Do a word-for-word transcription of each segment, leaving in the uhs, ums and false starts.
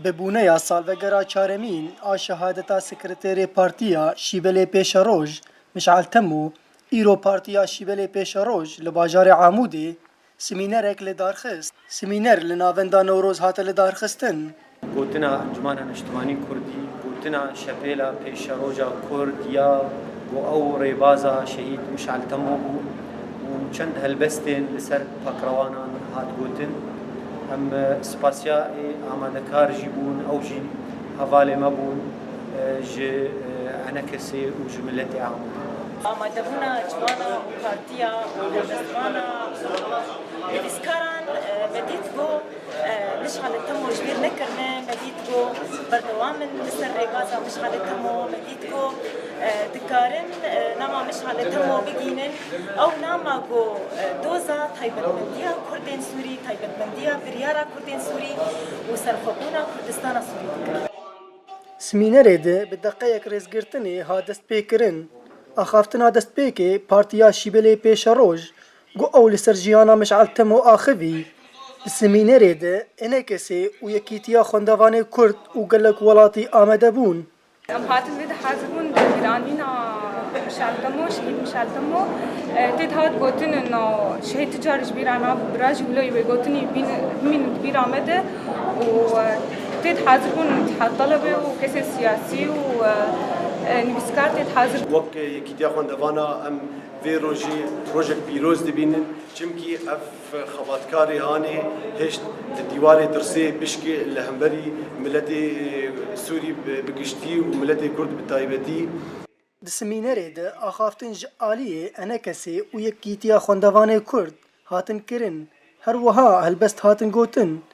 Bi bûneya salvegera çaremîn a şehadeta sekreterê Partiya Şîbelê Pêşeroj Mişal Temo, îro Partiya Şîbelê Pêşeroj li bajarê Amûdê simînerek li dar xist. Simîner li Navenda Newroz hate lidarxistin. Gotina Encûmena Niştimanî Kurdî, gotina Şepêla Pêşeroja Kurd ya ku ew rêbaza şehîd Mişal Temo bû û çend helbestên li ser pakrewanan hat gotin. Em spasiya ê amadekar jî bûn, ew jî hevalê me bûn, e, ji, e, enekesê û ji miletê Amûdê. Amadebûna civana û partiya û helbestvana nivîskaran, e, me dît ku, e, Mişalê Temo ji bîr nekirine, me dît ku berdewam in li ser rêbaza Mişalê Temo, me dît ku, e, dikarin, e, nama Mişalê Temo bigihînin. Ew nama ku, e, doza taybetmendiya Kurdên Sûrî, taybetmendiya biryara Kurdên Sûrî û serxwebûna Kurdistana Sûrî dikir. Simînerê de bi deqeyek rêzgirtinê hat destpêkirin. Axaftina destpêkê Partiya Şîbelê Pêşeroj, ku ew li ser jiyana Mişal Temo axivî. Di simînerê de enekesê û Yekîtiya Xwendevanê Kurd û gelek welatî amade bûn. Em hatin vê de hazir bûn, dagîranîna Mişal Temo, şehîd Mişal Temo, e, tê de hat gotin, no, şehîd tu car ji bîra nabû, bira jî wilo wê gotinî bîn, bimîn di bîra me de û, e, tê de hazir bûn îtîhat talebe û kesên siyasî û, e, e, nivîskar tê de hazir. Wek Yekîtiya Xwendevana em vê rojê rojek pîroz dibînin, çimkî ev xebatkarê hanê hişt di dîwarê tirsê bişkê li hemberî miletê, e, Sûrî bi, bi giştî û miletê Kurd bi taybetî. Di simînerê de axaftin ji aliyê enekesê û Yekîtiya Xwendevanê Kurd hatin kirin. Her wiha helbest hatin gotin.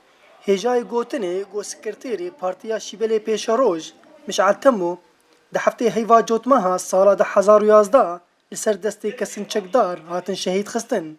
Hêjayê gotinê ku sekreterê Partiya Şîbelê Pêşeroj Mişal Temo di heftê heyva Cotmeha sala du hezar û yazdeh li ser destê kesên çekdar hatin şehîd xistin.